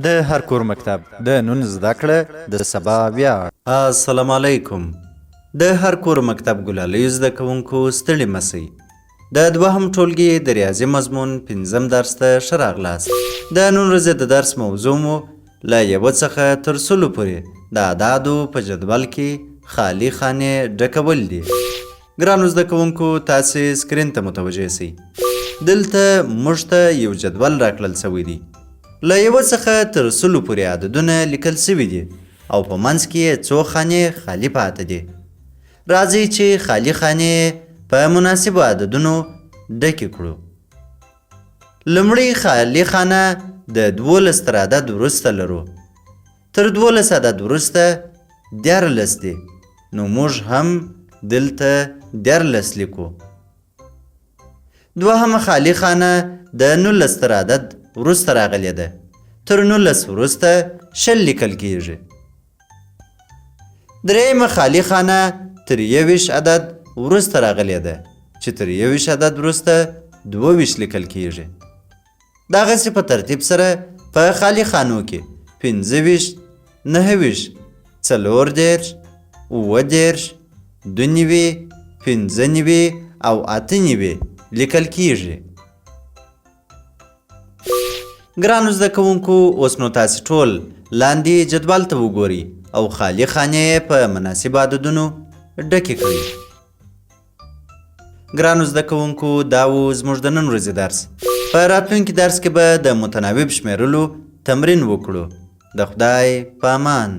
د هر کور مکتب، د نن زده کړه د سبا ویاړ. السلام علیکم د هر کور مکتب ګلالیو زده کوونکو ستړي مه سئ. د دوهم ټولګي د ریاضي مضمون پنځم درس ته ښه راغلاست. د نن ورځې د درس موضوع مو له یوه څخه تر سلو پورې د اعدادو په جدول کې خالي خانې ډکول دي. ګرانو زده کوونکو تاسې سکرین ته متوجه سئ. دلته موږ ته یو جدول راکړل شوی دی. له یوه څخه تر سلو پورې عددونه لیکل شوي دي او په منځ کې یې څو خانې خالي پاته دي. راځئ چې خالي خانې یې په مناسبو عددونو ډکې کړو. لومړۍ خالي خانه د 12 تر عدد وروسته لرو. تر 12 عدد وروسته 13 دي، نو موږ هم دلته 13 لیکو. دوهمه خالي خانه د 19 تر عدد وروسته راغلې ده. تر 19 وروسته 20 لیکل کیږي. درېیمه خالي خانه تر 21 عدد وروسته راغلې ده چې تر 21 عدد وروسته 22 لیکل کیږي. دغسې په ترتیب سره په خالي خانو کې 25، 29، 34، 37، 92، 95 او 98 لیکل کیږي. ګرانو زده کوونکو اوس نو تاسې ټول لاندې جدول ته وګورئ او خالي خانې یې په مناسبو عددونو ډکې کړئ. ګرانو زده کوونکو دا و زموږ د نن ورځې درس. په راتلونکي درس کې به د متناوب شمیرلو تمرین وکړو. د خدای په امان.